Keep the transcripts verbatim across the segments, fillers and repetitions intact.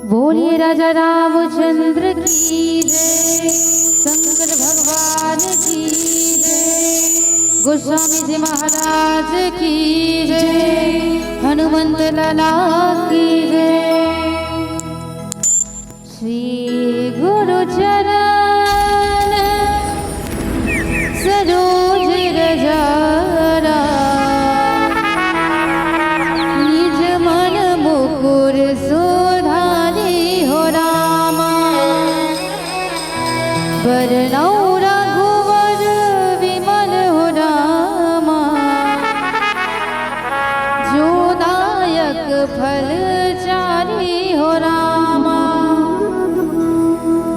बोलिए राजा रामचंद्र की जय, शंकर भगवान की जय, गोस्वामी जी महाराज की जय, हनुमंत लाला की जय। श्री गुरु चरण सरोज रज राम, निज मन मुकुर सुधारी हो रामा। बरनउँ रघुवर विमल हो रामा, जो दायक फल चारी हो रामा।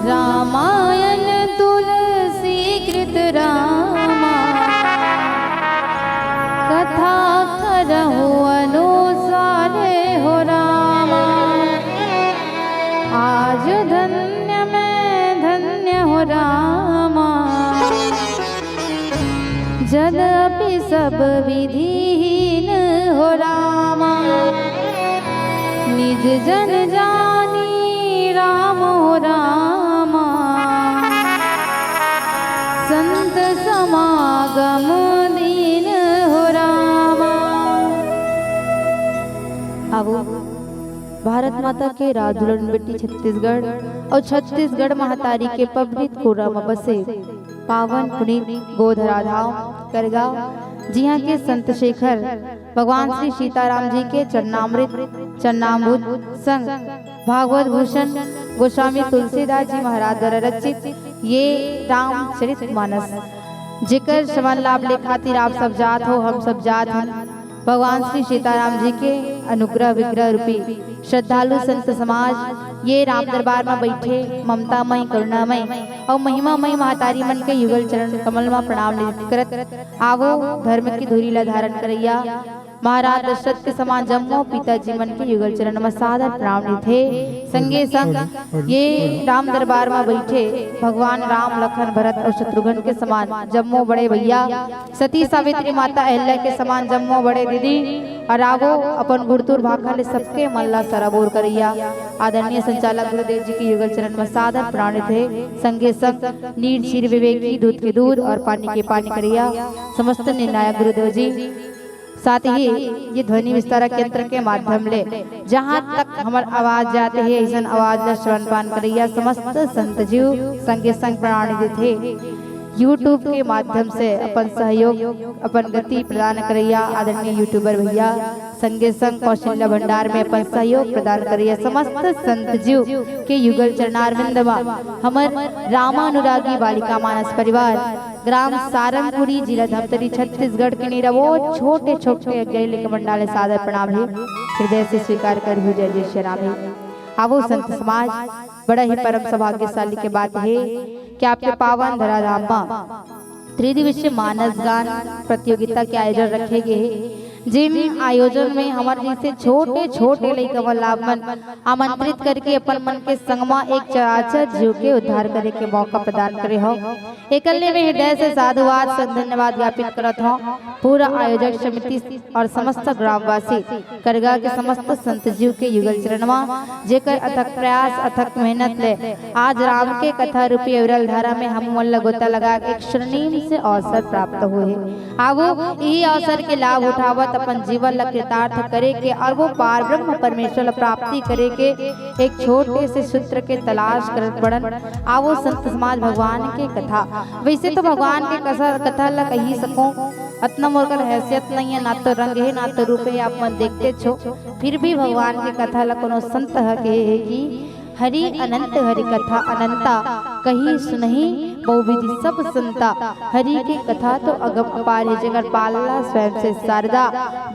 रामायण तुलसी कृत रामा, कथा करहु अनुसारे हो रामा। आज धन्य मैं धन्य हो रामा, जद अपि सब विधिहीन हो रामा। निज जन जानी राम हो रामा, संत समागम दीन हो रामा। आवो, भारत माता के राजदुलरन बेटी छत्तीसगढ़ अउ छत्तीसगढ़ महतारी के पवित्र कोरा म बसे पावन पुनीत गोधरा धाम करगा, जिहाँ के संत शेखर भगवान श्री सीताराम जी के चरणामृत चरणामृत संग भागवत भूषण गोस्वामी तुलसीदास जी महाराज द्वारा रचित ये रामचरित मानस, जेकर श्रवण लाभ ले खातिर आप सब जात हो, हम सब जात हन। भगवान श्री सीताराम जी के अनुग्रह विग्रह रूपी श्रद्धालु संत समाज ये राम दरबार म बइठे ममतामय, करुणामय अउ महिमामय महतारी मन के युगल चरण कमल म प्रणाम निवेदन करत आवो धर्म की धुरी ला धारण करइया महाराज दशरथ के समान जम्मो पिताजी मन के युगल चरण म सादर प्रणाम निथे। संगे संग ये राम दरबार म बइठे भगवान राम, लखन, भरत अउ शत्रुघ्न के समान जम्मो बड़े भैया, सती सावित्री माता अहिल्या के समान जम्मो बड़े दीदी, अउ आवो अपन गुरतुर भाखा ले सबके मन ला सराबोर करइया आदरणीय संचालक गुरुदेव जी के युगल चरण म सादर प्रणाम निथे। संगे संग नीर क्षीर विवेकी, दूध के दूध अउ पानी के पानी करइया समस्त निर्णायक गुरुदेव जी, साथ ही ये ध्वनि विस्तारक यंत्र के माध्यम ले जहाँ तक हमर आवाज जात हे, अइसन आवाज ला श्रवण पान करइया समस्त संत जीव संगे संग प्रणाम देथे। YouTube के माध्यम से अपन सहयोग, अपन गति प्रदान करैया आदरणीय YouTuber भैया, संगे संग कौशल्या भंडार में अपन सहयोग प्रदान करैया समस्त संत जीव के युगल चरणारविंद मा हमर रामानुरागी बालिका मानस परिवार, ग्राम सारंगपुरी, जिला धमतरी, छत्तीसगढ़ के निरवो छोटे छोटे अज्ञा लेके मंडाले सादर प्रणाम हे। हृदय से स्वीकार करहु, जय जय श्री राम हे। आवो संत समाज, बड़ा ही परम सौभाग्यशाली के बात हे कि आपके पावन धराधाम मा त्रिदिवसीय मानस गान प्रतियोगिता के आयोजन रखे गे हे, जेन आयोजन में हमर जैसे छोटे छोटे लइका मन ला मन आमंत्रित करके अपन मन के संग मा एक चराचर जीव के उद्धार करे के मौका प्रदान करे हव। एकर ले मैं हृदय से साधुवाद से धन्यवाद ज्ञापित करत हव पूरा आयोजक समिति और समस्त ग्रामवासी करगा के समस्त संत जीव के युगल चरण मा, जेकर अथक प्रयास, अथक मेहनत ले आज राम के कथा रूपी अविरल धारा में हम मन ल गोता लगा के एक स्वर्णिम से अवसर प्राप्त होए हे। आवो, इही अवसर के लाभ उठावत अपन जीवन ल कृतार्थ करे के और वो पार ब्रह्म परमेश्वर ल प्राप्ति करे के एक छोटे से सूत्र के तलाश करत पड़न। आवो संत समाज, भगवान के कथा, वैसे तो भगवान के कथा, कथा ल कही सको, अतना मोर कर हैसियत नहीं है, ना तो रंग है, ना तो रूप है, आप मन देखते छो। फिर भी भगवान के कथा ला कोनो संत ह कहे हे कि हरि अनंत हरि कथा अनंता, कही सुनही बहुविधि सब संता। हरि के कथा तो अगम अपार हे, जेकर पालना स्वयं से शारदा।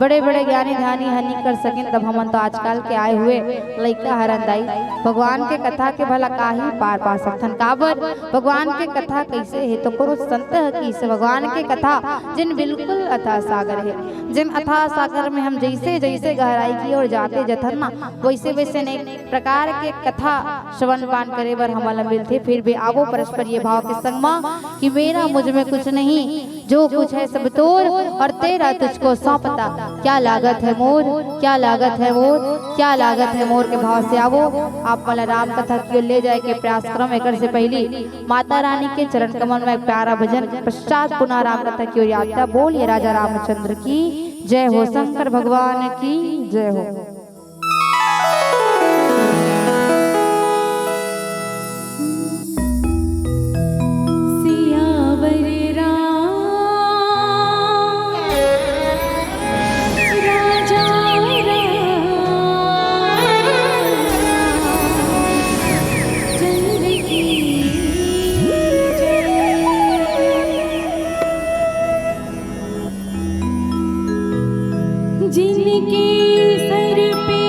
बड़े बड़े ज्ञानी ध्यानी ह नी कर सकेन, तब हमन तो आजकल के आए हुए लइका हरन दाई। भगवान के कथा के भला काही पार पा सकथन? काबर? भगवान के कथा कैसे हे? तो कोनो संत ह कि से भगवान के कथा, जिन बिल्कुल अथाह सागर हे, जिन अथाह सागर में हम जैसे जैसे गहराई की ओर जाते जथन ना, वैसे वैसे नए प्रकार के कथा श्रवण पान करे बर हमन ला मिलथे। फिर भी आवो परस्पर ये भाव के संग मा कि मेरा मुझ में कुछ नहीं, जो कुछ है सब तोर और तेरा तुझको सौंपता। क्या लागत है मोर, क्या लागत है मोर, क्या लागत है मोर के भाव से आवो। आप मन ला राम कथा की ओर ले जाए के प्रयास करम। एकर से पहली माता रानी के चरण कमल में एक प्यारा भजन, पश्चात पुनः राम कथा की ओर यात्रा। बोलिए राजा रामचंद्र की जय हो, शंकर भगवान की जय हो। सियावर राम राजा राम चंद्र की जय। जिनके सर पे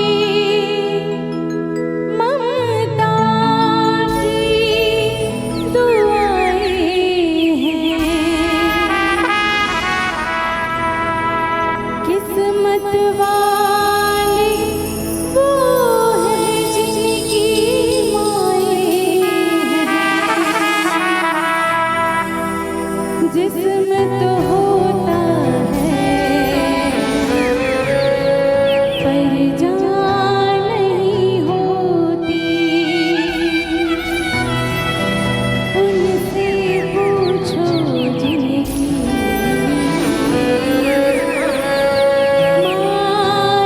ममता की दुआएं हैं, किस्मत वाले वो है जिनकी माएं हैं। जिस्म तो होता है पर जान नहीं होती। उनसे पूछो जिनकी माँ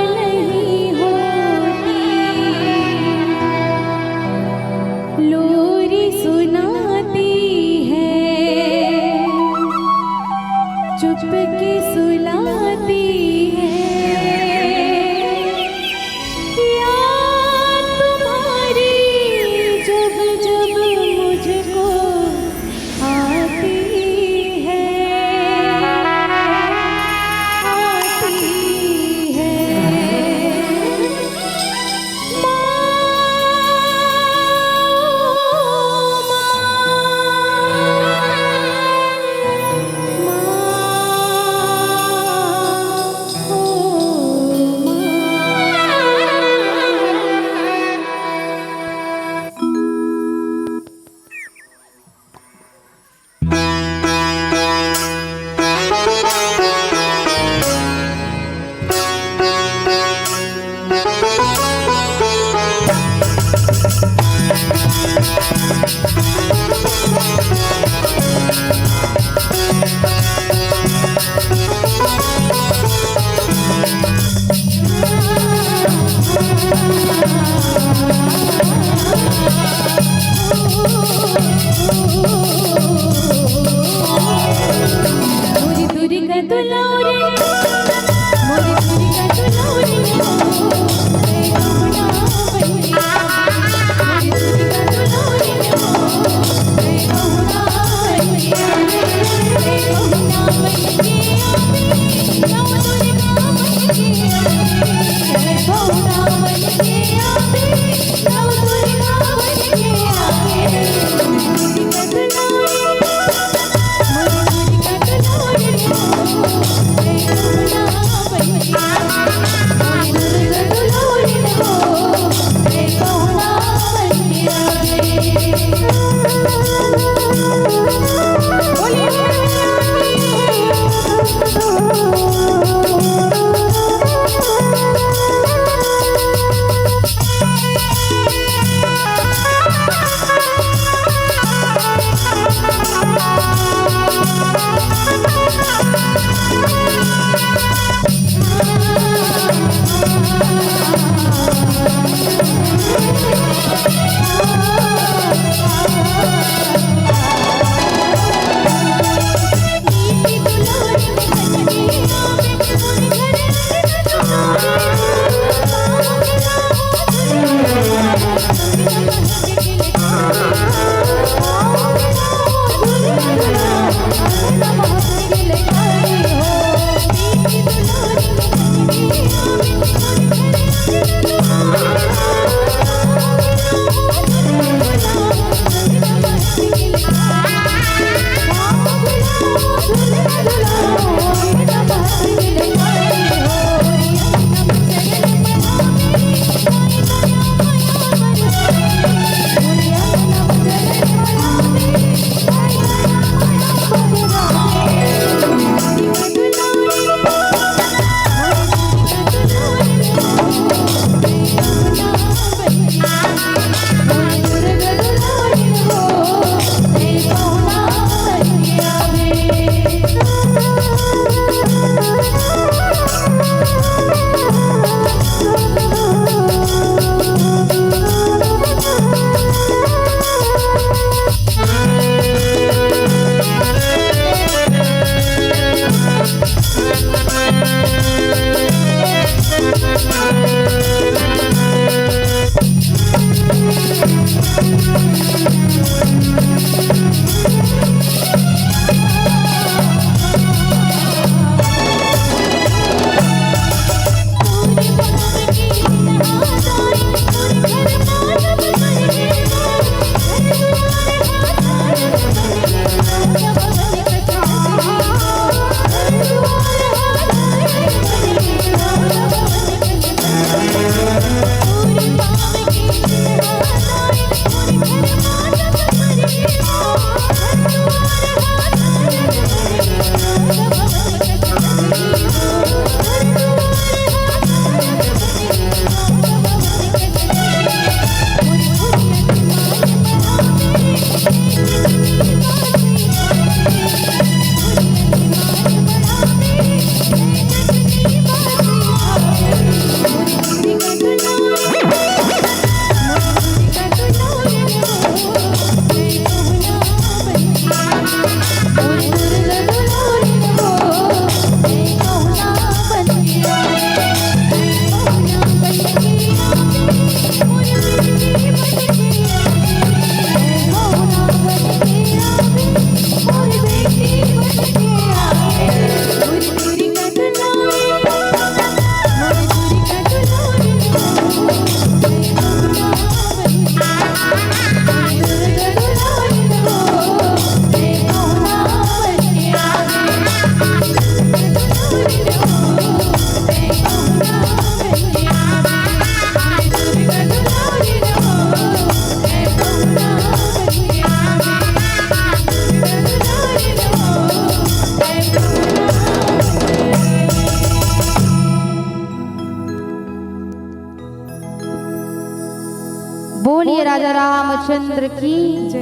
बोलिए राजा रामचंद्र की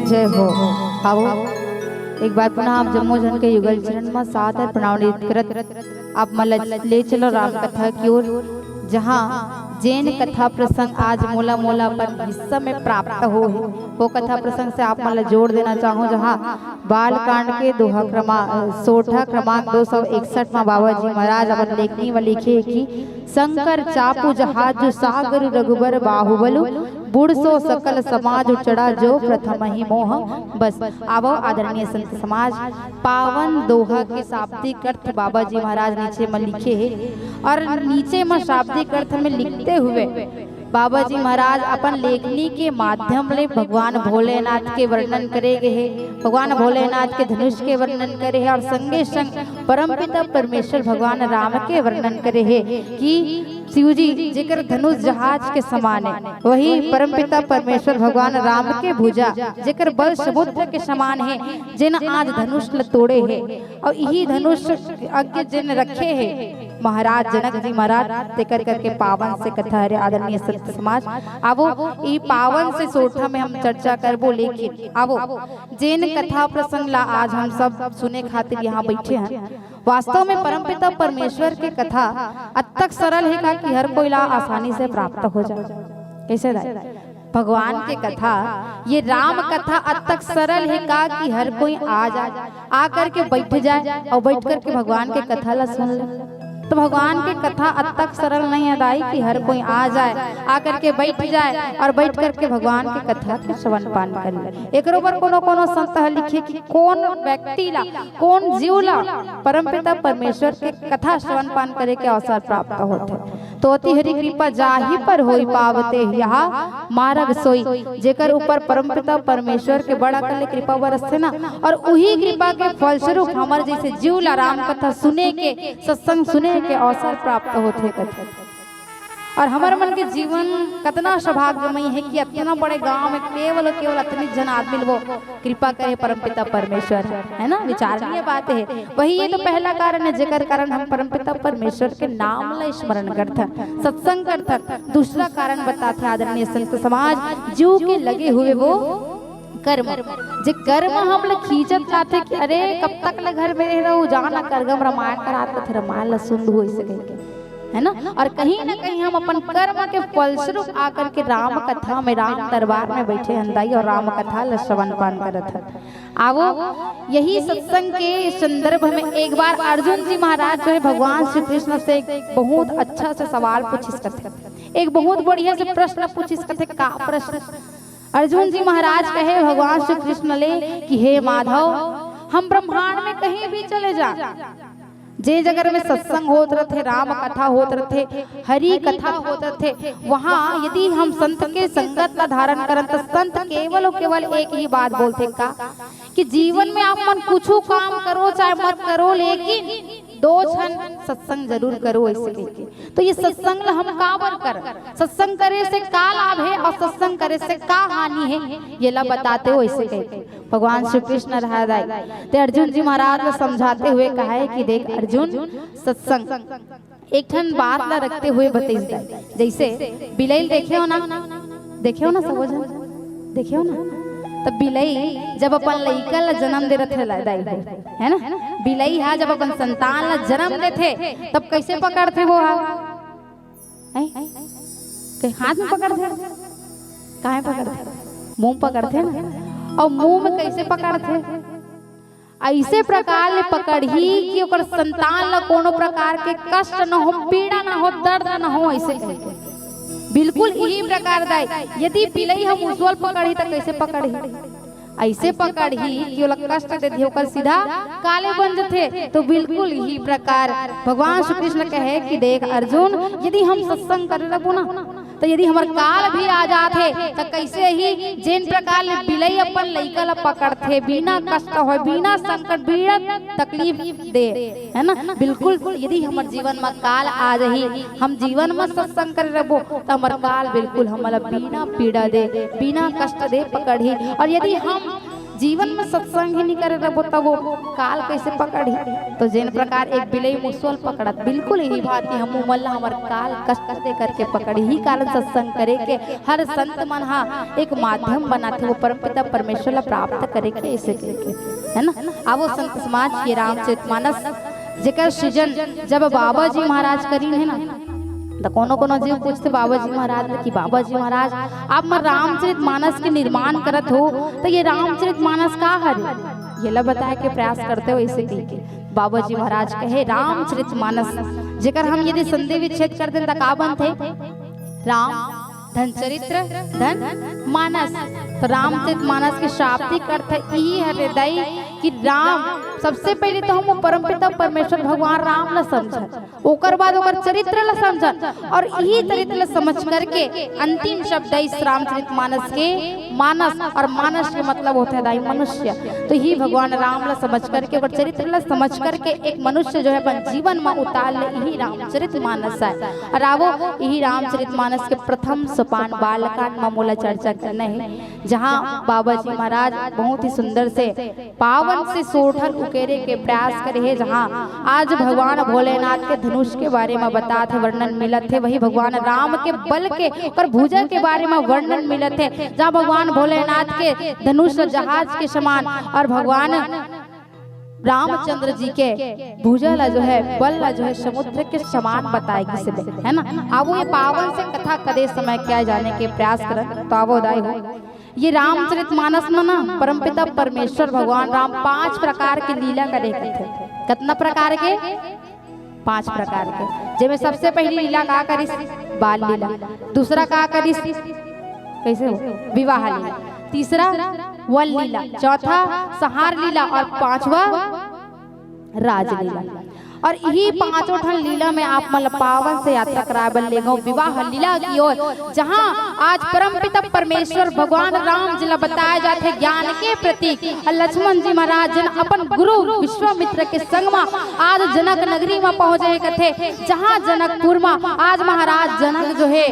जय हो। आओ, एक बार पुनः आप जम्मो झन के युगल चरण म सादर प्रणाम करत आप मन ल ले चलो राम कथा की ओर। जहाँ जेन कथा प्रसंग आज मोला, मोला अपन हिस्सा में प्राप्त हो हे, वो कथा प्रसंग से आप मन ला जोड़ देना चाहूँ, जहाँ बाल कांड के दोहा क्रमा-, सोरठा क्रमांक दो सौ इकसठ मा बाबा जी महाराज अपन लेखनी में लिखे कि शंकर चापू जहाजु सागर रघुबर बाहुबलु, बुड़सो सकल समाज उचड़ा जो प्रथम ही मोह बस। आवो आदरणीय संत समाज, पावन दोहा के शाब्दिक अर्थ बाबा जी महाराज नीचे म लिखे हे, और नीचे म शाब्दिक अर्थ में लिखते हुए बाबा जी महाराज अपन लेखनी के माध्यम ले भगवान भोलेनाथ के वर्णन करे गे हे, भगवान भोलेनाथ के धनुष के वर्णन करे हे, और संगे संग परमपिता परमेश्वर भगवान राम के वर्णन करे हे कि शिव जी जेकर धनुष जहाज के समान हे, वही परमपिता परमेश्वर भगवान राम के भुजा जेकर बल समुद्र के समान हे, जेन आज धनुष ल तोड़े हे, और इही धनुष आगे जेन रखे हे महाराज जनक जी महाराज, तेकर करके पावन से कथा हरे आदरणीय संत समाज। आवो, ई पावन से सोरठा में हम चर्चा करबो, लेकिन आवो, जेन कथा प्रसंग ला आज हम सब सुने खातिर यहाँ बैठे हैं, वास्तव में परमपिता परमेश्वर के कथा अतक सरल हे का कि हर कोई ला आसानी से प्राप्त हो जाए? कैसे दाई? भगवान के कथा ये राम कथा अतक सरल हे का कि हर कोई आ जाए, आ करके बैठ जाए और बैठ करके भगवान के कथा ला सुन ले? तो भगवान के कथा अतक सरल नहीं हे दाई कि हर कोई आ जाए, आ करके बैठ जाए और बैठ करके भगवान के कथा के श्रवण पान कर ले। एकरो पर कोनो कोनो संत ह लिखे कि कोन व्यक्ति ला, कोन जीव ला परमपिता परमेश्वर के कथा श्रवण पान करे के अवसर प्राप्त होथे। तो अति हरि कृपा जाहि पर होई, पावत तेहि यहा मारग सोई। जेकर ऊपर परमपिता परमेश्वर के बड़ा कले कृपा बरसथे ना, और उही कृपा के फलस्वरूप हमर जैसे जीव ला राम कथा सुने के, सत्संग सुने के अवसर प्राप्त होथे कथे। और हमर मन के जीवन कतना सौभाग्यमयी हे कि अतना बड़े गांव में केवल, केवल अतनी झन आदमी ल वो कृपा करे परमपिता परमेश्वर, है ना? विचारणीय बात हे। वही ये तो पहला कारण हे, जेकर कारण हम परमपिता परमेश्वर के नाम ला स्मरण करथन, सत्संग करथन। दूसरा कारण बताथे आदरणीय संत समाज, जीव के लगे हुए वो कर्म, जे कर्म हम ल खींचत जाथे कि अरे कब तक ले घर में रह रहू, जा ना करगम रामायण करात रथे, रामायण ल सुन लू, ऐसे कहिके, है ना? और कहीं ना कहीं हम अपन कर्म के फलस्वरूप आकर के राम कथा में, राम दरबार में बैठे हन दाई और राम कथा ल श्रवण पान करत हन। आवो, यही सत्संग के संदर्भ में एक बार अर्जुन जी महाराज जो है भगवान श्री कृष्ण से एक बहुत अच्छा सा सवाल पूछिस कथे, एक बहुत बढ़िया से प्रश्न पूछिस कथे। का प्रश्न? अर्जुन जी महाराज कहे भगवान श्री कृष्ण ले कि हे माधव, हम ब्रह्मांड में कहीं भी चले जा, जे जगह में सत्संग होत रथे, राम कथा होत रथे, हरि कथा होत रथे, वहाँ यदि हम संत के संगत ला धारण करन त संत केवल और केवल एक ही बात बोलथे का कि जीवन में आप मन कुछु काम करो चाहे मत करो, लेकिन दो क्षण सत्संग जरूर करो, ऐसे कहिके। तो ये सत्संग ला हम काबर कर, सत्संग करे से का लाभ हे और सत्संग करे से का हानि हे, ये ला बताते हो, ऐसे कहिके भगवान श्री कृष्ण रहा दाई ते अर्जुन जी महाराज ला समझाते हुए कहा है कि देख अर्जुन, सत्संग एक ठन बात ला रखते हुए बतइस दाई, जैसे बिलई देखे हो ना, देखे हो ना सबो झन, देखे हो ना? तब बिलई जब अपन लइका ला जन्म दे रथे ला दाई, है ना, बिलई हा जब अपन संतान ला जन्म देथे तब कैसे पकड़थे वो हा? हैं? कहीं हाथ में पकड़थे? काहे पकड़थे? मुंह पकड़थे ना। और मुंह में कैसे पकड़थे? ऐसे प्रकार ले पकड़ही कि ओकर संतान ला कोनो प्रकार के कष्ट न हो, पीड़ा न हो, दर्द न हो, ऐसे कहिके। बिल्कुल इही प्रकार दाई, यदि बिलई ह मुसवा ल पकड़ही त कैसे पकड़ही? ऐसे पकड़ही कि ओला कष्ट दे दिही, ओकर सीधा काले बन जथे। तो बिल्कुल इही प्रकार भगवान श्री कृष्ण कहे कि देख अर्जुन, यदि हम सत्संग करे रहबो ना, त यदि हमर काल भी आ जाथे, त कैसे ही जेन प्रकार ले बिलई अपन लइका ला पकड़थे, बिना कष्ट होय, बिना संकट, बिना तकलीफ दे, है ना? बिल्कुल, यदि हमर जीवन म काल आ जाही, हम जीवन म सत्संग करे रहबो, त हमर काल बिल्कुल हमला बिना पीड़ा दे, बिना कष्ट दे पकड़ही। और यदि हम जीवन में सत्संग ही नहीं करे रहबो, तब वो काल कैसे पकड़ही? तो जेन प्रकार एक बिलई मुसवा ल पकड़त, बिल्कुल यही भांति हमू मन ला हमर काल कष्ट दे करके पकड़ही। कारण सत्संग करे के हर संत मन हा एक माध्यम बनाथे, वो परमपिता परमेश्वर ला प्राप्त करे के, ऐसे करके, है ना? आवो संत समाज, ये रामचरितमानस जेकर सृजन जब बाबा जी महाराज करीन है ना, त कोनो कोनो जीव पूछथे बाबा जी महाराज ले कि बाबा जी महाराज, आप मन रामचरित मानस के निर्माण करत हो, त ये रामचरित मानस का हरे? येला बताए के प्रयास करथे वइसे कहिके। बाबा जी महाराज कहे, रामचरित मानस, जेकर हम यदि संधि विच्छेद कर देन, त का बनथे? राम धन चरित्र धन मानस। त रामचरित मानस के शाब्दिक अर्थ इही हरे दाई कि राम, सबसे पहिले तो हम परमपिता परमेश्वर भगवान राम ला समझन, ओकर बाद ओकर चरित्र ला समझन, अउ इही चरित्र ला समझ करके अंतिम शब्द हे इस रामचरित मानस के मानस, अउ मानस के मतलब होथे दाई मनुष्य। त इही भगवान राम ला समझ करके, ओकर चरित्र ला समझ करके एक मनुष्य जो हे अपन जीवन म उतार ले, इही रामचरित मानस हे। अउ आवो, इही रामचरित मानस के प्रथम सोपान बालकांड म मोला चर्चा करना हे, जहाँ बाबा जी महाराज बहुत ही सुंदर से पावन से सोरठन उकेरे के प्रयास करे हे, जहाँ आज भगवान भोलेनाथ के धनुष के बारे म बतात हे, वर्णन मिलत हे, वही भगवान राम के बल के, ओकर भुजा के बारे म वर्णन मिलत हे, जहाँ भगवान भोलेनाथ के धनुष जहाज के समान अउ भगवान रामचंद्र जी के भुजा ला जो हे, बल ला जो हे, समुद्र के समान बताए गिस हे, हे ना? आवो ये पावन से कथा कदे समय क्या जाने के प्रयास करन, त आवो दाई हो। ये रामचरित मानस म ना परमपिता परमेश्वर भगवान राम पांच प्रकार के लीला करे कथे। कतना प्रकार के? पांच प्रकार के। जेमे सबसे पहली लीला का करिस? बाल लीला। दूसरा का करिस? कइसे हो? विवाह लीला। तीसरा वन लीला। चौथा संहार लीला अउ पांचवा राजलीला। अउ इही पांचों ठन लीला में आप मन ला पावन से यात्रा कराए बर लेगों विवाह लीला की ओर, जहां आज परमपिता परमेश्वर भगवान राम जी ला बताए जाथे ज्ञान के प्रतीक। अउ लक्ष्मण जी महाराज जिन अपन गुरु विश्वामित्र के संग म आज जनक नगरी म पहुंचे हे कथे, जहां जनकपुर म आज महाराज जनक जो हे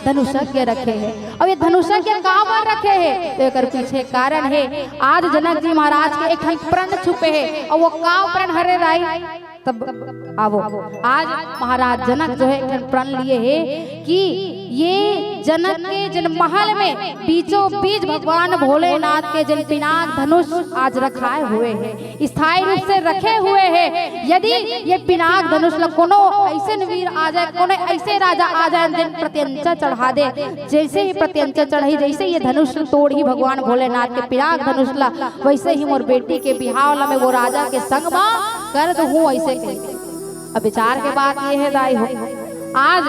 धनुषज्ञ रखे हे। अउ ये धनुषज्ञ काबर रखे हे? त एकर पीछे कारण हे, आज जनक जी महाराज के एक ठन प्रण छुपे हे, अउ वो का प्रण हरे दाई? तब आवो, आज महाराज जनक जो हे एक ठन प्रण लिए हे कि ये जनक के जिन महल में बीचों बीच भगवान भोलेनाथ के जिन पिनाक धनुष आज रखाए हुए हे, स्थायी रूप से रखे हुए हे। यदि ये पिनाक धनुष ला कोनो अइसन वीर आ जाए, कोनो अइसे राजा आ जाए, जिन प्रत्यंचा चढ़ा दे, जइसे ही प्रत्यंचा चढ़ही, जइसे ये धनुष तोड़ही भगवान भोलेनाथ के पिनाक धनुष ला, वइसे ही मोर बेटी के बिहाव ला मैं वो राजा के संग म कर दूहूं, अइसे कहिथे। अब विचार के बात ये हे दाई हो, आज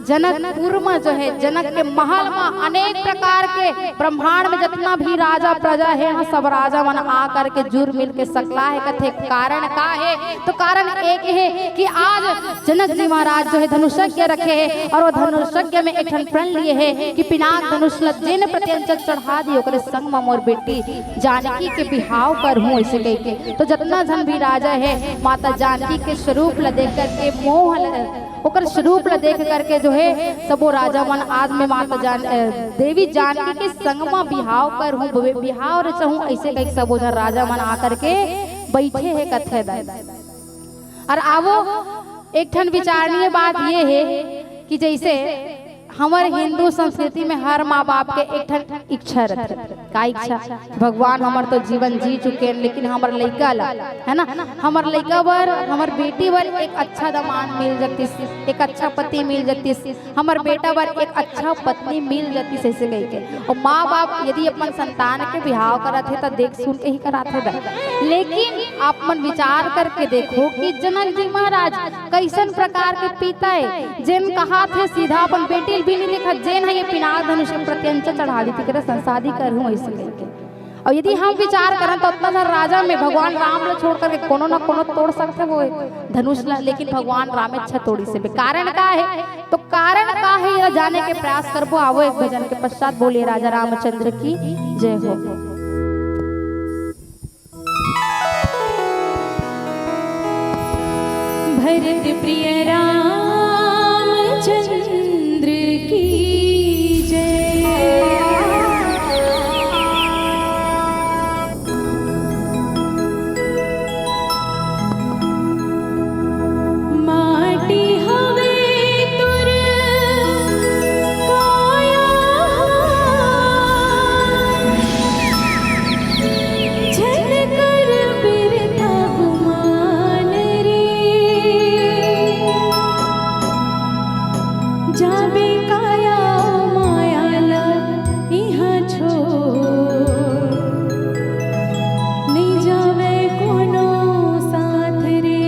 जनकपुर म जो हे, जनक के महल म अनेक प्रकार के, ब्रह्मांड में जतना भी राजा प्रजा हे, यहाँ सब राजा मन आ करके जुर मिल के सकला हे कथे। कारण का हे? त कारण एक हे कि आज जनक जी महाराज जो हे धनुषज्ञ रखे हे अउ वो धनुषज्ञ में एक ठन प्रण लिए हे कि पिनाक धनुष ल जेन प्रत्यंचा चढ़ा दी, ओकरे संग म मोर बेटी जानकी के बिहाव करहूं, अइसे कहिके। त जतना झन भी राजा हे, माता जानकी के स्वरूप ल देख करके मोह ल ओकर स्वरूप ल देख करके जो हे सबो राजा मन आज में माता जान-, अ, देवी जानकी के संग म बिहाव करहूं, बि-, बिहाव रचहूं, अइसे कहिके सबो झन राजा मन आकर के बइठे हे कथे दाई। अउ आवो, एक ठन विचारणीय बात ये हे कि जइसे हमर हिंदू संस्कृति में हर माँ बाप के एक ठन इच्छा रथे। का इच्छा? भगवान, हमर तो जीवन जी चुके हैं, लेकिन हमर लइका ला, हे ना, हमर लइका बर, हमर बेटी बर एक अच्छा दामाद मिल जतिस, एक अच्छा पति मिल जतिस, हमर बेटा बर एक अच्छा पत्नी मिल जतिस, अइसे कहिके। अउ माँ बाप यदि अपन संतान के बिहाव करत हे, त देख सुन के ही करात हे दाई। लेकिन आप मन विचार करके देखो कि जनक जी महाराज कइसन प्रकार के पिता हे, जेन कहात हे सीधा अपन बेटी ल भी नइ देखत, जेन ह ये पिनाक धनुष के प्रत्यंचा चढ़ा दी, तेकरे संग शादी करहूं, अइसे कहिके। अउ यदि हम विचार करन, त ओतना झन राजा में भगवान राम ल छोड़ करके कोनो न कोनो तोड़ सकथे वो धनुष ल, लेकिन भगवान राम इच्छा तोड़िस हे। कारण का हे? त कारण का हे, ये जाने के प्रयास करबो। आवो, एक भजन के पश्चात बोलिए राजा रामचंद्र की जय हो। भरत प्रिय रामचंद्र की जय। माटी हवे तोर काया, झन कर बिरथा गुमान रे। जाबे काया माया ला इहाँ छोड़, नइ जावय कोनो साथ रे।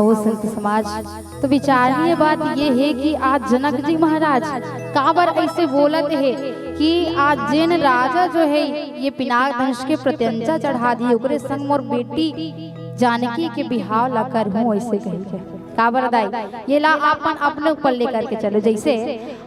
वो संत समाज, तो विचारणीय बात ये हे कि आज जनक जी महाराज काबर अइसे बोलत हे कि आज जेन राजा जो हे ये पिनाक धनुष के प्रत्यंचा चढ़ा दिही, ओकरे संग मोर बेटी जानकी के बिहाव ला करहूं, अइसे कहिके। काबर दाई, ये ला आप मन अपने ऊपर लेकर के चलो। जइसे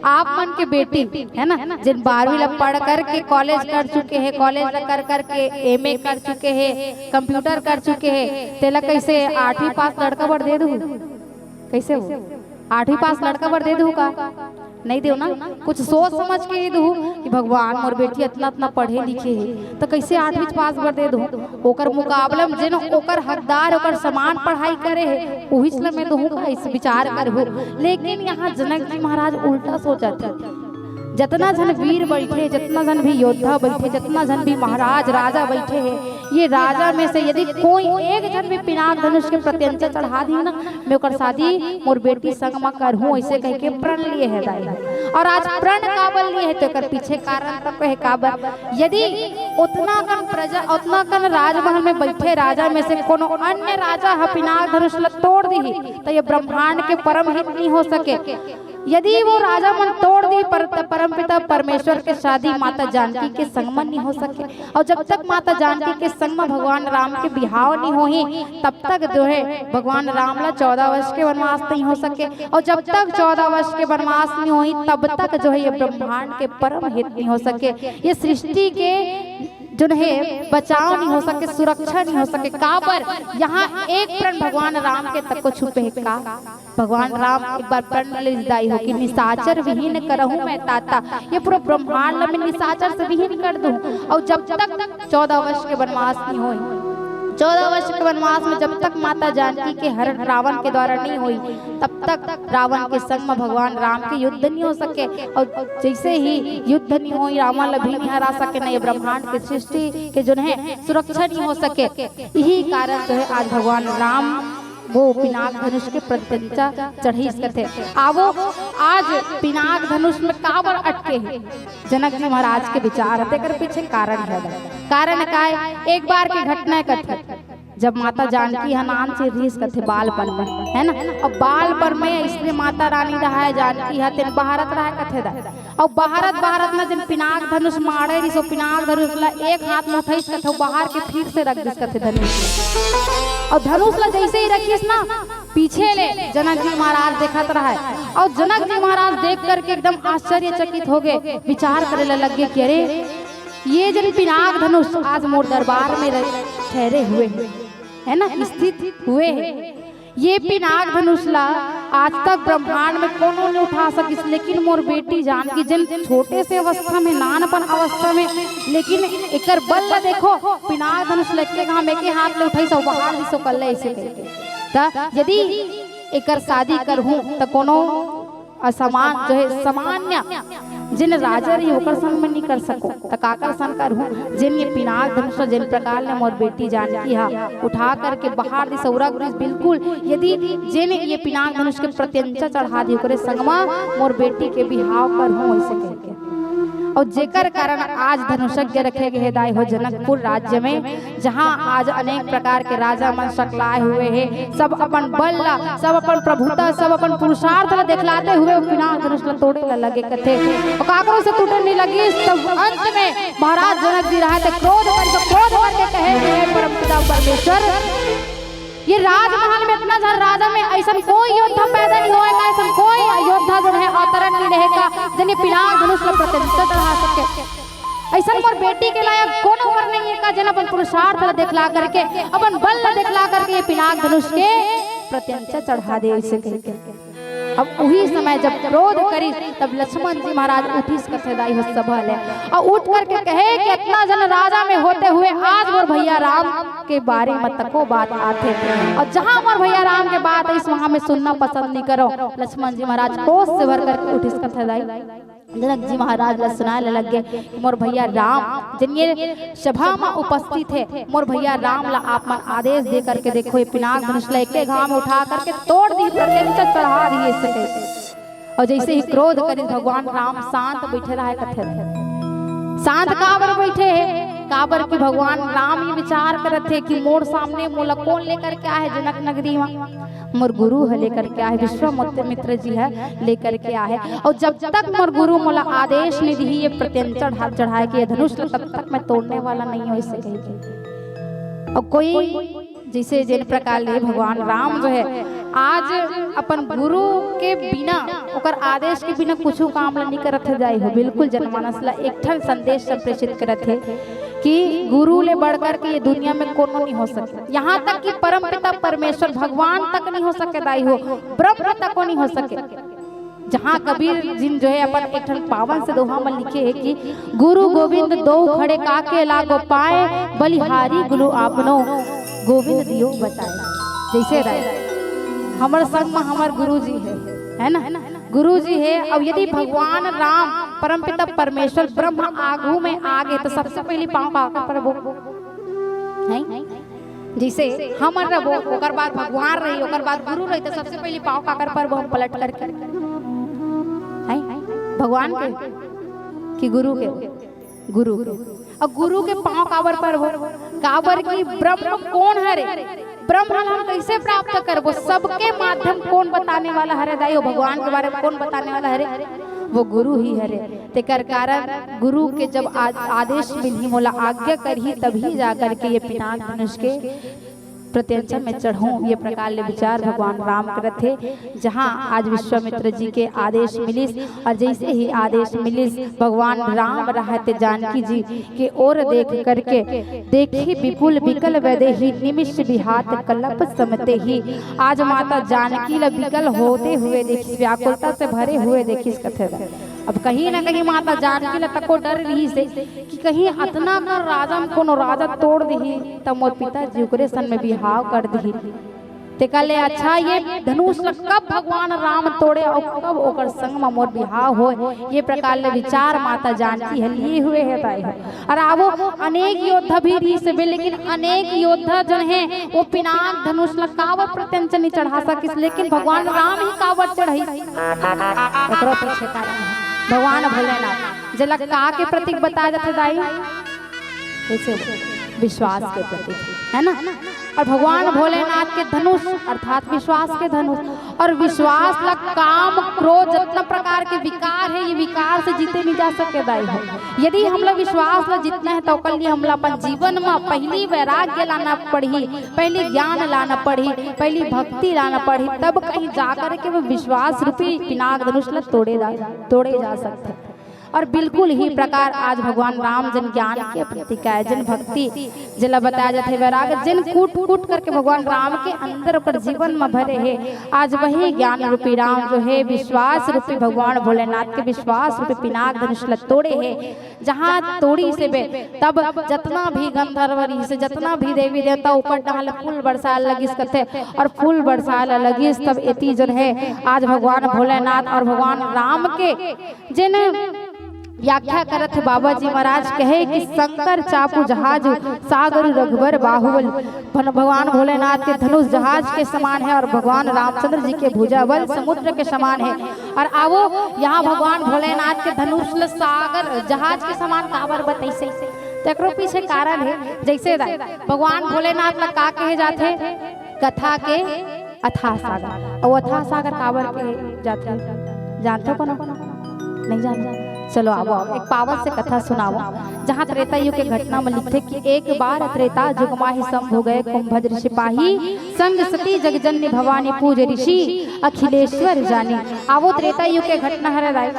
आप मन के बेटी हे ना, जेन बारहवीं ला पढ़ करके कॉलेज कर चुके हे, कॉलेज ला कर करके एमए कर चुके हे, कंप्यूटर कर चुके हे, तेला कइसे आठवीं पास लड़का बर दे दूहू? कइसे हो? आठवीं पास लड़का बर दे दूहू का? नइ देव ना। कुछ सोच समझ के ही दूहू कि भगवान, मोर बेटी अतना अतना पढ़े लिखे हे, त कइसे आठवीं पास बर दे दूहू? ओकर मुकाबला में जेन ओकर हकदार, ओकर समान पढ़ाई करे हे, उहीच ला मैं दूहू का, अइसे विचार करहू। लेकिन यहाँ जनक जी महाराज उल्टा सोचत हे। जतना झन वीर बइठे, जतना झन भी योद्धा बइठे, जतना झन भी महाराज राजा बइठे हे, ये राजा में से यदि कोई एक झन भी पिनाक धनुष के प्रत्यंचा चढ़ा दिही ना, मैं ओकर शादी मोर बेटी संग म करहूं, अइसे कहिके प्रण लिए हे दाई। अउ आज प्रण काबर लिए हे, त एकर पीछे कारण तको हे। काबर? यदि ओतना कन प्रजा, ओतना कन राजमहल में बइठे राजा में से कोनो अन्य राजा ह पिनाक धनुष ल तोड़ दिही, त ये ब्रह्मांड के परम हित नइ हो सके। यदि वो राजा मन तोड़ दिही, पर परमपिता परमेश्वर के शादी माता जानकी के संग म नइ हो सके। अउ जब तक माता जानकी के संग म भगवान राम के बिहाव नइ होही, तब तक जो हे भगवान राम ला चौदह वर्ष के वनवास नइ हो सके। अउ जब तक चौदह वर्ष के वनवास नइ होही, तब तक जो हे ये ब्रह्मांड के परम हित नइ हो सके, ये सृष्टि के जो हे बचाव नइ हो सके, सुरक्षा नइ हो सके। काबर? यहाँ एक प्रण भगवान राम के तको छुपे हे का? भगवान राम एक बार प्रण ले दाई हो कि निशाचर विहीन करहूं मैं ताता, ये पूरा ब्रह्मांड ल मैं निशाचर से विहीन कर दूं। अउ जब तक चौदह वर्ष के वनवास नइ होही, चौदह वर्ष के वनवास में जब तक माता जानकी के हरण रावण के द्वारा नइ होही, तब तक रावण के संग म भगवान राम के युद्ध नइ हो सके। अउ जइसे ही युद्ध नइ होही, रावण ल भी नइ हरा सके, न ये ब्रह्मांड के सृष्टि के जो हे सुरक्षा नइ हो सके। इही कारण जो हे आज भगवान राम वो पिनाक धनुष के प्रत्यंचा चढ़ीस कथे। आवो, आज पिनाक धनुष में काबर अटके हे? जनक जी महाराज के विचार हे, तेकर पीछे कारण हे। कारण काय? एक बार के घटना हे कथे, जब माता जानकी ह नान से रिहिस कथे बालपन में, हे ना? अउ बालपन में अइसने माता रानी रहाय, जानकी ह तेन बहारत रहाय कथे दा। अउ बहारत बहारत म जेन पिनाक धनुष माड़े रिहिस, ओ पिनाक धनुष ला एक हाथ में उठाइस कथे, अउ बहार के फिर से रख दिस कथे धनुष ला। अउ धनुष ला जइसे ही रखिस ना, पीछे ले जनक जी महाराज देखत रहाय। अउ जनक जी महाराज देख करके एकदम आश्चर्यचकित हो गे, विचार करे ला लग गे कि अरे, ये जेन पिनाक धनुष आज मोर दरबार में रह-, ठहरे हुए हे, हे ना, स्थित हुए हे, ये पिनाक धनुष ला आज तक ब्रह्मांड में कोनो नइ उठा सकिस, लेकिन मोर बेटी जानकी जेन छोटे से अवस्था में, नानपन अवस्था में, लेकिन एकर बल ला देखो, पिनाक धनुष ल एके घाम एके हाथ ले उठाइस अउ बहार दिस ओ कल्ले अइसे कहिके। त यदि एकर शादी करहूं त कोनो असमान जो हे सामान्य जेन राजा रही ओकर संग में नइ कर सकंव, त काकर संग करहूं? जेन ये पिनाक धनुष जेन प्रकार ले मोर बेटी जानकी ह उठा करके बहार दिस अउ रख दिस, बिल्कुल यदि जेन ये पिनाक धनुष के प्रत्यंचा चढ़ा दिही ओकरे संग म मोर बेटी के बिहाव करहूं अइसे कहिके। अउ जेकर कारण आज धनुषज्ञ रखे गे हे दाई हो जनकपुर राज्य में, जहां आज अनेक प्रकार के राजा मन सकलाए हुए हे, सब अपन बल ला, सब अपन प्रभुता, सब अपन पुरुषार्थ ला देखलाते हुए पिनाक धनुष ला तोड़े ला लगे कथे। अउ काकरो से टूटे नइ लगिस, तब अंत में महाराज जनक जी रहे ते क्रोध कर, क्रोध करके कहे कि हे परमपिता परमेश्वर, ये राजमहल में इतना झन राजा में अइसन कोई योद्धा पैदा नइ होय का, अइसन कोई योद्धा जो हे अवतरण नइ रहे का, जेन ये पिनाक धनुष ला प्रत्यंचा चढ़ा सके। अइसन मोर बेटी के लायक कोनो वर नइ हे का, जेन अपन पुरुषार्थ ला देखला करके, अपन बल ला देखला करके ये पिनाक धनुष के प्रत्यंचा चढ़ा दे अइसे कहिके। अब उही समय जब क्रोध करिस, तब लक्ष्मण जी महाराज उठिस कथे दाई हो सभा ले, अउ उठ करके कहे कि अतना झन राजा में होते हुए आज मोर भइया राम के बारे म तको बात आथे, अउ जहां मोर भइया राम के बात आइस, वहां मैं सुनना पसंद नइ करंव। लक्ष्मण जी महाराज क्रोध से भर करके उठिस कथे दाई। जनक जी महाराज ला सुनाय ला लग गे कि मोर भइया राम, जेन ये सभा म उपस्थित हे, मोर भइया राम ला आप मन आदेश दे करके देखो, ये पिनाक धनुष ला एके घाम उठा करके तोड़ दिही, प्रत्यंचा चढ़ा दिही अइसे कहिके। अउ जइसे ही क्रोध करिस, भगवान राम शांत बइठे रहे कथे। शांत काबर बइठे हे? काबर कि भगवान राम ये विचार करत हे कि मोर सामने मोला कौन लेकर के आहे जनक नगरी मा? मोर गुरु ह लेकर के आहे, विश्वामित्र जी ह लेकर के आहे। और जब तक मोर गुरु मोला आदेश नहीं दिही ये प्रत्यंचा हाथ चढ़ाए के धनुष ल, तब तक मैं तोड़ने वाला नहीं हूँ, ऐसे कही। और कोई जैसे जिन प्रकार ले भगवान राम जो है आज अपन गुरु के बिना, ओकर आदेश के बिना कुछ काम ल नहीं करत हे दाई हो। बिल्कुल जनमानस ला एक ठन संदेश संप्रेषित करत हे कि गुरु ले बढ़कर के ये दुनिया में कोनो नहीं हो सके। यहाँ तक कि परमपिता परमेश्वर भगवान तक नहीं हो सके दाई हो, ब्रह्म तक नहीं हो सके। जहाँ कबीर जी जो है अपन एक ठन पावन से दोहा में लिखे हे कि गुरु गोविंद दो खड़े, काके लागो पाए, बलिहारी गुरु आपनो, गोविंद दियो बताए। जैसे दाई हमर संग में हमर गुरु जी है, है ना? गुरु जी है। अब यदि भगवान राम परमपिता परमेश्वर ब्रह्म आगू में आ गए तो सबसे पहले पाँव काकर परबो? हैं? जैसे हमन रबो, ओकर बाद भगवान रही, ओकर बाद गुरु रही, तो सबसे पहले पाँव काकर परबो हम पलट करके? हैं? भगवान के कि गुरु के? गुरु के। और गुरु के पाँव काबर परबो? काबर कि ब्रह्म कौन हरे? ब्रह्म ला हम कैसे प्राप्त करबो? सबके माध्यम कौन बताने वाला हरे दाई हो? भगवान के बारे में कौन बताने वाला हरे? वो गुरु ही हरे। तेकर कारण गुरु के जब आ-, आदेश मिलही, मोला आज्ञा करही, तभी जा करके ये पिनाक धनुष के प्रत्यंचा में चढ़ूं, ये प्रकार ले विचार भगवान राम करत हे। जहां आज विश्वामित्र जी के आदेश मिलिस और जैसे ही आदेश मिलिस, भगवान राम रहत जानकी जी के ओर देख करके, देखी विपुल विकल वैदेही, निमिष विहात कलप समते ही। आज माता जानकी ला विकल होते हुए देखिस, व्याकुलता से भरे हुए देखिस कथे। अब कहीं ना कहीं माता जानकी ला तको डर रहिस हे कि कहीं अतना कर राजा में कोनो राजा तोड़ दिही, त मोर पिताजी ओकरे सन में बिहाव कर दिही। तेकर ले अच्छा ये धनुष ल कब भगवान राम तोड़े और कब ओकर संग म मोर बिहाव होय, ये प्रकार ले विचार माता जानकी ह लिए हुए हे दाई हो। और आवो अनेक योद्धा भी रहिस हे, लेकिन अनेक योद्धा जन हे वो पिनाक धनुष ल काबर प्रत्यंचा नहीं चढ़ा सकिस, लेकिन भगवान राम ही काबर चढ़ाइस? एकरो पीछे कारण हे भगवान भोलेनाथ, जेला का के प्रतीक बताया जाथे दाई? कैसे हो? विश्वास के प्रतीक, है ना? और भगवान भोलेनाथ के धनुष अर्थात विश्वास के धनुष, और विश्वास ला काम क्रोध जतना प्रकार के विकार है, ये विकार से जीते नहीं जा सके दाई हो। यदि हमला विश्वास ला जीतना है तो ओकर लिए हमला अपन जीवन में पहली वैराग्य लाना पड़ही, पहली ज्ञान लाना पड़ही, पहली भक्ति लाना पड़ही, तब कहीं जाकर के वो विश्वास रूपी पिनाक धनुष ला तोड़े जा, तोड़े जा सकते। और बिल्कुल ही प्रकार आज भगवान राम जन ज्ञान के प्रतीक आय, जन भक्ति जेला बताया जाथे वैराग्य, जिन कूट कूट करके भगवान राम के अंदर ओकर जीवन में भरे हे, आज वही ज्ञान रूपी राम जो है विश्वास रूपी भगवान भोलेनाथ के विश्वास रूपी पिनाक धनुष ल तोड़े हे। जहाँ तोड़ी से बे तब जतना भी गंधर्व रहिस हे, जतना भी देवी देवता ऊपर डाल फूल बरसाए लगिस कथे, और फूल बरसाए लगिस तब एती जन है आज भगवान भोलेनाथ और भगवान राम के जिन व्याख्या करत हे बाबा जी महाराज कहे कि शंकर चापू जहाज सागर रघुबर बाहुबल, भन-, भगवान भोलेनाथ के धनुष जहाज के समान है और भगवान रामचंद्र जी के भुजा बल समुद्र के समान है। और आवो यहाँ भगवान भोलेनाथ के धनुष ल सागर जहाज के समान काबर बतैसे, तेकरो पीछे कारण है। जैसे दाई भगवान भोलेनाथ ला का कहे जाथे? कथा के अथाह सागर। अउ अथाह सागर काबर के जाथे, जानथो कोनो? नहीं जानो। चलो आवो, आवो, एक पावन से कथा सुनावो, जहाँ त्रेता युग के घटना में लिखथे कि एक बार त्रेता युग माहि शंभु गए कुंभज ऋषि पाही, संग सती जगजननी भवानी पूज ऋषि अखिलेश्वर जानी। आवो त्रेता युग के घटना हरे दाई,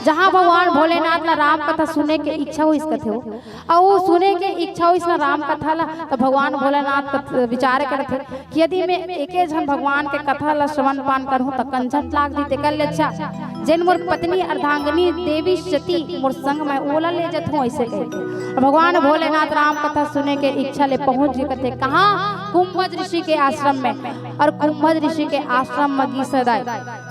जहाँ भगवान भोलेनाथ ला राम कथा सुने के इच्छा होइस कथे हो। अउ सुने के इच्छा होइस ना राम कथा ला, त भगवान भोलेनाथ कथ-, विचार करथे कि यदि मैं एके झन भगवान के कथा ला श्रवण पान करहूँ, त कंझट लाग दी, तेकर ले अच्छा जेन मोर पत्नी अर्धांगिनी देवी सती मोर संग में ओला ले जथूँ, ऐसे कहिके। अउ भगवान भोलेनाथ राम कथा सुने के इच्छा ले पहुँच गे कथे कहाँ? कुंभज ऋषि के आश्रम में। अउ कुंभज ऋषि के आश्रम में गिस दाई,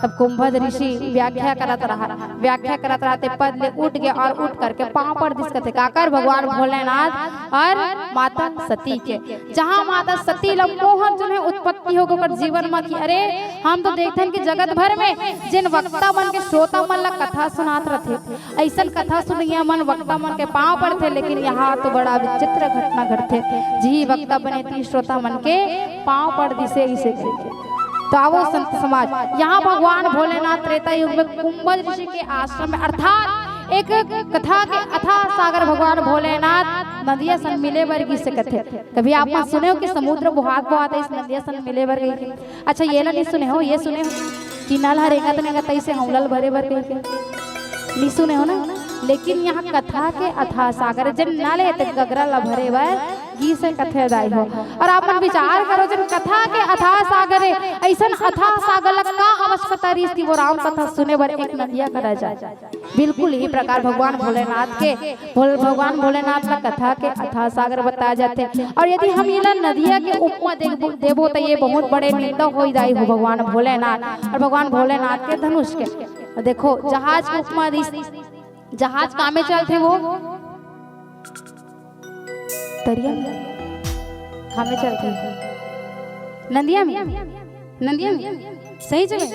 तब कुंभज ऋषि व्याख्या करत रहा, व्याख्या करत रहा, ते पद ले उठ गे अउ उठ करके पाँव पड़ दिस कथे काकर? भगवान भोलेनाथ अउ माता सती के। जहाँ माता सती ला मोह जो है उत्पत्ति होगे ओकर जीवन में कि अरे हम तो देखथन कि जगत भर में जिन वक्ता मन के श्रोता मन ला कथा सुनात रथे, अइसन कथा सुनइया मन वक्ता मन के पाँव पड़ थे, लेकिन यहाँ तो बड़ा विचित्र घटना घटथे। जिही वक्ता बने ती श्रोता मन के पाँव पड़ दिसे इसे कहिके। तो आवो संत समाज, यहाँ भगवान भोलेनाथ त्रेता युग में कुंभज ऋषि के आश्रम में, अर्थात एक कथा के अथाह सागर भगवान भोलेनाथ नदिया सन मिले बर गिसे कथे। कभी आप मन सुने हो कि समुद्र बोहात बोहात इस नदिया सन मिले बर गई? अच्छा, ये ला नहीं सुने हो, ये सुने हो कि नल ह रेंगत रेंगत अइसे हौला ल भरे बर कहिके? नहीं सुने हो ना? लेकिन यहाँ कथा के अथाह सागर, जेन नल हे तेन गगरा ला भरे बर गिसे कथे दाई हो। और आप मन विचार करो, जेन कथा के अथाह सागर हे, अइसन अथाह सागर ला का आवश्यकता रहिस कि वो राम कथा सुने बर एक नदिया करा जाए? बिल्कुल इही प्रकार भगवान भोलेनाथ के, भोल-, भगवान भोलेनाथ ला कथा के अथाह सागर बताया जाथे। और यदि हम इला नदिया के उपमा देबो, देबो त ये बहुत बड़े निंदा हो जाई हो भगवान भोलेनाथ और भगवान भोलेनाथ के धनुष के। देखो, जहाज के उपमा दिस, जहाज कामे चलथे वो? तरिया में? कामे चलथे? नदिया में? नदिया में? सही जगह?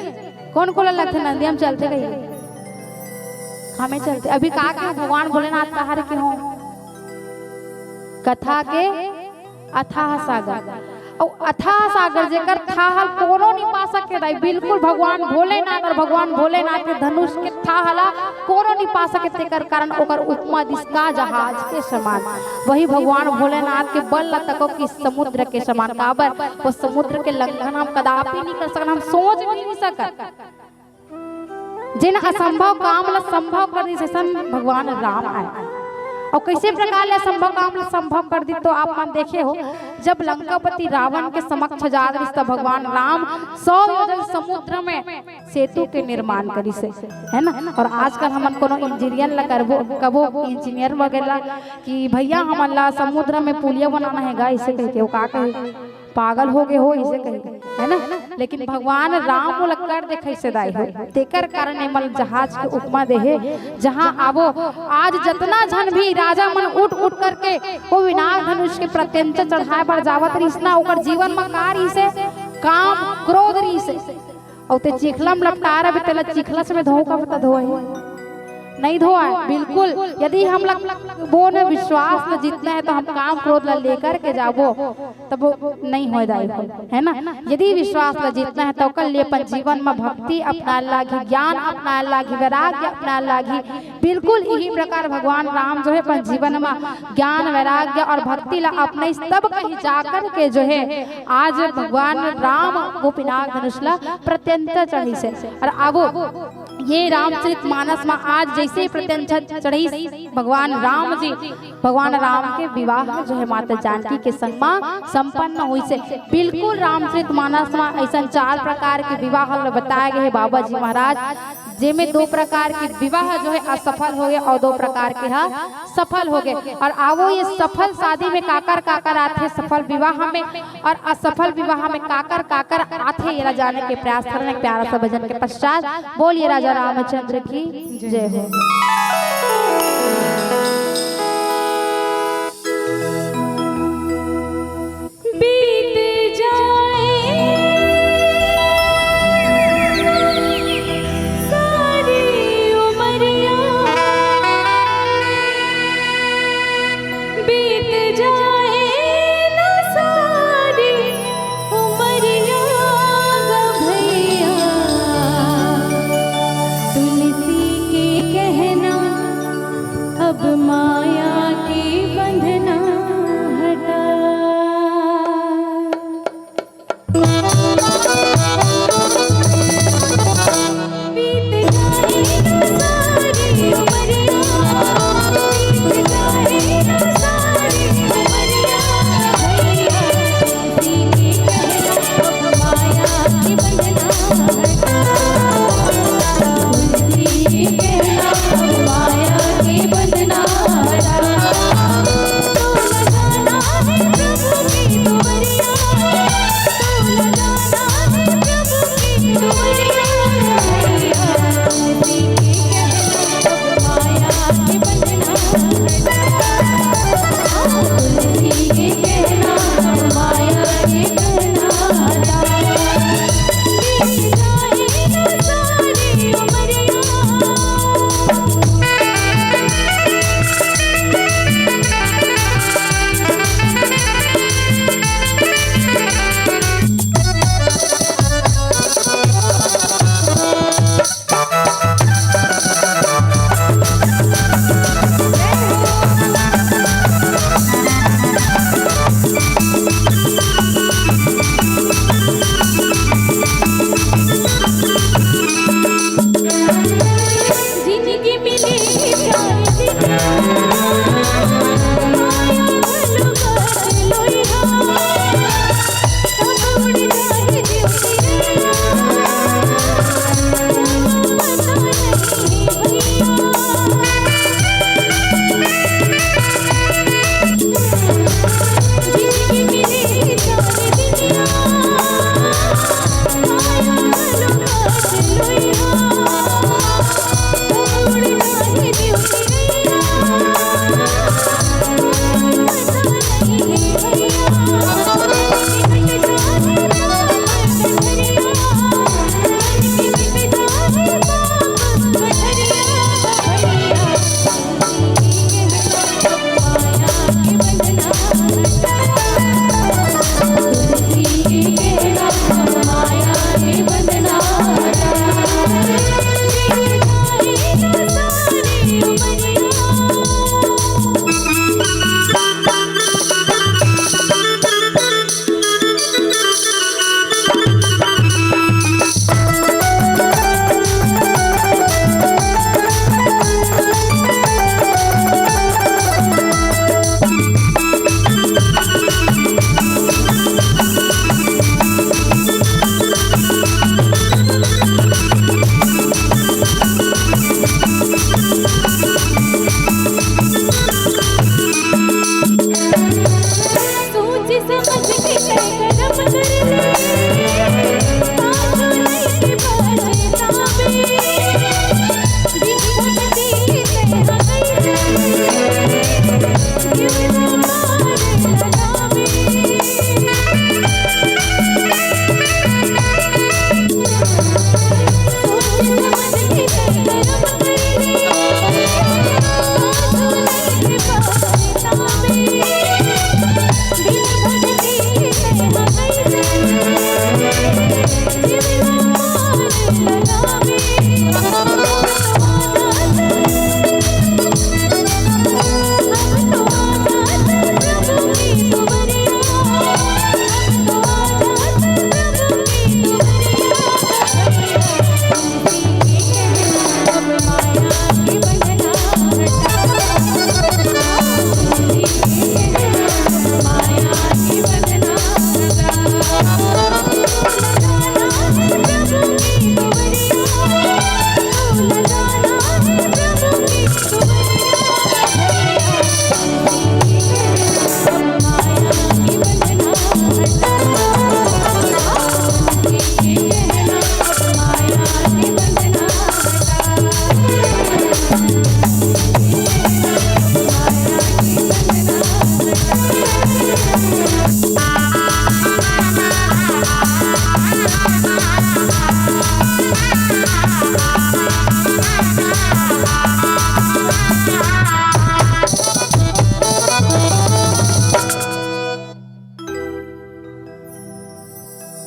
कोन कोला लगथे नदिया में चलथे कहिके? कामे चलथे। अभी का के भगवान भोलेनाथ कहा रहे के हो? कथा के अथाह सागर। अउ अथाह सागर जेकर थाह ल कोनो नहीं पा सके दाई, बिल्कुल भगवान भोलेनाथ और भगवान भोलेनाथ के धनुष के थाह ला कोनो नहीं पा सके, तेकर कारण ओकर उपमा दिस का जहाज के समान। वही भगवान भोलेनाथ के बल ला तको कि समुद्र के समान। काबर? वो समुद्र के लंघन हम कदापि नहीं कर सकन, हम सोच भी नहीं सकन। जेन असंभव काम ला संभव कर दिस, अइसन भगवान राम आय। अउ कइसे प्रकार ले असंभव काम ला संभव कर दिस, तो आप मन देखे हो, जब लंकापति रावण के समक्ष जात रिस, त भगवान राम सौ योजन समुद्र में सेतु के निर्माण करिस हे, है ना? और आजकल हमन कोनो इंजीनियर ला करबो, कबो इंजीनियर वगैरह कि भैया हमन ला समुद्र में पुलिया बनाना हे गा, इसे कहिके वो का कहे? पागल हो गए हो, इसे कहिके, है ना? लेकिन भगवान राम ओला कर देखाइस हे दाई हो। तेकर कारण एमन जहाज के उपमा दे हे, जहाँ आवो, आज जतना झन भी राजा मन उठ उठ करके वो विनाग धनुष के प्रत्यंचा चढ़ाए बर जावत रिस ना, ओकर जीवन म का रिस हे? काम, क्रोध रिस हे। अउ ते चिखला म लपटा रहे, तेला चिखला से में धोव का बता धोवही? नहीं धोवाय, बिल्कुल। यदि हम लोग वो न विश्वास ल जीतना हे, तो हम काम क्रोध ला लेकर के जाबो, तब वो नहीं हो जाए, है ना? यदि विश्वास ला जीतना हे, तो ओकर लिए अपन जीवन म भक्ति अपनाए लागही, ज्ञान अपनाए लागही, वैराग्य अपनाए लागही। बिल्कुल इही प्रकार भगवान राम जो हे अपन जीवन म ज्ञान, वैराग्य और भक्ति ला अपनाइस, तब कहीं जाकर के जो हे आज भगवान राम वो पिनाक धनुष ला प्रत्यंचा चढ़िस हे। और आवो ये रामचरित मानस म आज जैसे ही प्रत्यंचा चढ़िस भगवान राम जी, भगवान राम के विवाह जो हे माता जानकी के संग म संपन्न होइस हे। बिल्कुल रामचरित मानस म अइसन चार प्रकार के विवाह ल बताए गए हे बाबा जी महाराज, जेमे दो प्रकार के विवाह जो हे असफल हो गए और दो प्रकार के ह सफल हो गए। और आवो ये सफल शादी में काकर काकर आथे, सफल विवाह में और असफल विवाह में काकर काकर आथे, एला जाने के प्रयास करन एक प्यारा सा भजन के पश्चात। बोलिए राजा रामचंद्र की जय हो। बीत जाए सारी उमरिया, बीत जाए ना सारी उमरिया गा भैया, तुलसी के कहना अब माया के बंधना हटा।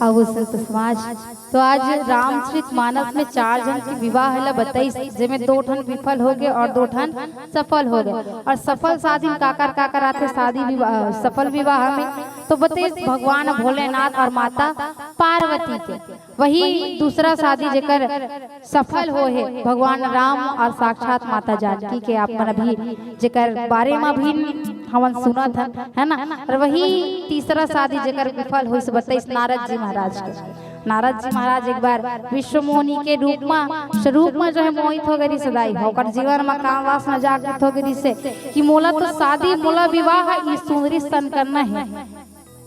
अब संत समाज, तो आज रामचरित मानस में चार झन के विवाह ला बताइस, जेमे दो ठन विफल हो गए और दो ठन सफल हो गए। और सफल शादी में काकर काकर आथे शादी विवाह, सफल विवाह में? तो बताइस भगवान भोलेनाथ और माता पार्वती के। वही दूसरा शादी जेकर सफल हो हे भगवान राम और साक्षात माता जानकी के, आप मन अभी जेकर बारे में अभी हमन सुनत हन, है ना? और वही तीसरा शादी जेकर विफल होइस बताइस नारद जी महाराज के। नारद जी महाराज एक बार विश्व मोहिनी के रूप में, स्वरूप में जो है मोहित हो गए रिस दाई, ओकर जीवन में काम वासना जागृत हो गए रिस कि मोला तो शादी, मोला विवाह ई सुंदरी सन करना है,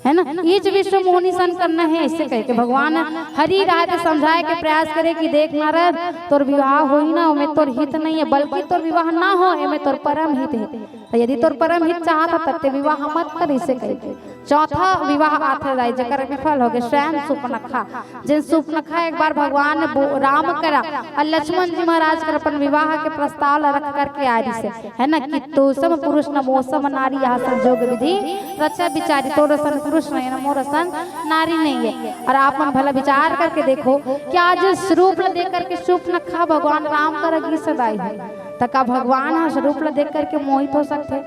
है ना? इच विश्व मोहिनी सन करना है, ऐसे कह के भगवान हरि राय के समझाए के प्रयास करे कि देख नारद, तोर विवाह होही ना, ओमे तोर हित नहीं है, बल्कि तोर विवाह ना हो, एमे तोर परम हित है। तो यदि तोर परम हित चाहत है, तब ते विवाह मत कर, ऐसे कह के। चौथा विवाह आथे दाई, जेकर विफल हो गए, स्वयं सुपनखा। जेन सुपनखा एक बार भगवान बो-, राम करा और लक्ष्मण जी महाराज कर अपन विवाह के प्रस्ताव ला रख करके आ रही से, है ना, कि तोसम पुरुष न मोसम नारी, यह संजोग विधि रचा बिचारी। तोर असन पुरुष नहीं न मोर असन नारी नहीं है। और आप मन भला विचार करके देखो कि आज स्वरूप ला देख करके सुपनखा भगवान राम कर गिस दाई है, त का भगवान ह स्वरूप ला देख करके मोहित हो सकथे?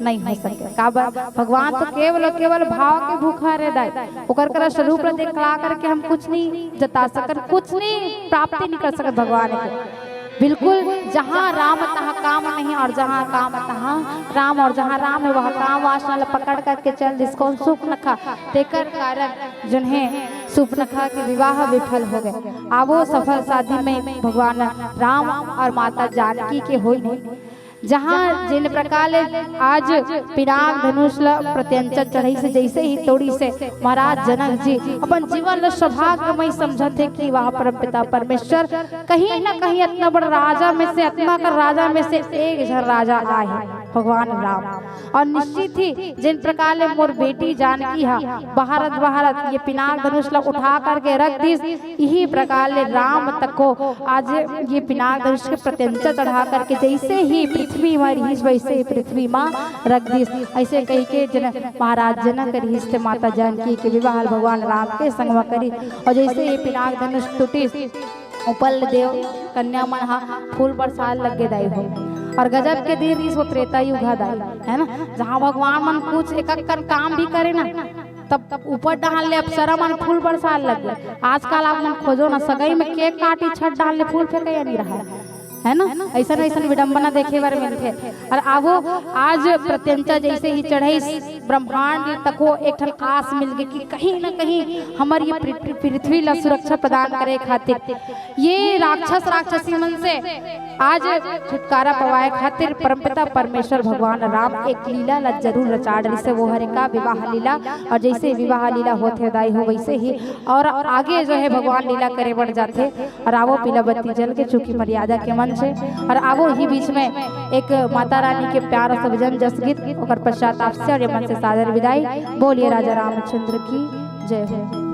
नहीं हो सके। काबर? भगवान तो केवल और केवल भाव के भूखा रहे दाई। ओकर करा स्वरूप ला देखला करके हम कुछ नहीं जता सकत, कुछ नहीं प्राप्ति नहीं कर सकत भगवान के। बिल्कुल, जहाँ राम तहाँ काम नहीं और जहाँ काम तहाँ राम, और जहाँ राम है वहाँ काम वासना ला पकड़ करके चल दिस कौन सुपनखा, तेकर कारण जिन्हें सुपनखा के विवाह विफल हो गए। आवो सफल शादी में भगवान राम और माता जानकी के होई नहीं। जहाँ जिन प्रकार ले आज पिनाक धनुष ल प्रत्यंचा चढ़ई से जैसे ही तोड़ी से महाराज जनक जी अपन जीवन ल सौभाग्यमय समझत हे कि वह परमपिता परमेश्वर कहीं न कहीं अतना बड़ राजा में से, अतना कर राजा में से एक झन राजा आए हे भगवान राम। और निश्चित ही जिन प्रकार ले मोर बेटी जानकी हा बहारत बहारत ये पिनाक धनुष ल उठा करके रख दिस, इही प्रकार ले राम तको आज ये पिनाक धनुष के प्रत्यंचा चढ़ा करके जैसे ही पृथ्वी म रिहिस, वैसे ही पृथ्वी म रख दिस। ऐसे कहिके जन-, महाराज जनक रिहिस ते माता जानकी के विवाह भगवान राम के संग म करिस। और जैसे ही पिनाक धनुष टूटिस, ऊपर ले देव कन्या मन हा फूल बरसात लग गे दाई हो। और गजब के दिन रिहिस वो त्रेता युग हा दाई, है ना, जहाँ भगवान मन कुछ एक अक्कन काम भी करे ना, तब ऊपर डहान ले अप्सरा मन फूल बरसात लग गे। आजकल आप मन खोजो ना, सगई में केक काटी, छत डहान ले फूल फेंके या नहीं रहा, है ना? ऐसन ऐसन विडंबना देखे बर मिलथे। और आवो आज प्रत्यंचा जैसे ही चढ़ई, ब्रह्मांड तको एक ठन आस मिल गे कि कहीं ना कहीं हमर ये पृथ्वी, पृथ्वी ला सुरक्षा प्रदान करे खातिर ये राक्षस राक्षसी मन से आज छुटकारा पवाए खातिर परमपिता परमेश्वर भगवान राम एक लीला ला जरूर रचा डरिस हे, वो हरे का विवाह लीला। और जैसे विवाह लीला होथे दाई हो वैसे ही, और आगे जो है भगवान लीला करे बढ़ जाथे। और आवो पीला बत्ती जल के चूंकि मर्यादा के मंच हे, और आवो ही बीच में एक माता रानी के प्यार सब जन जस गीत, ओकर पश्चात आपसे और ये मंच से सादर विदाई। बोलिए राजा रामचंद्र की जय हो।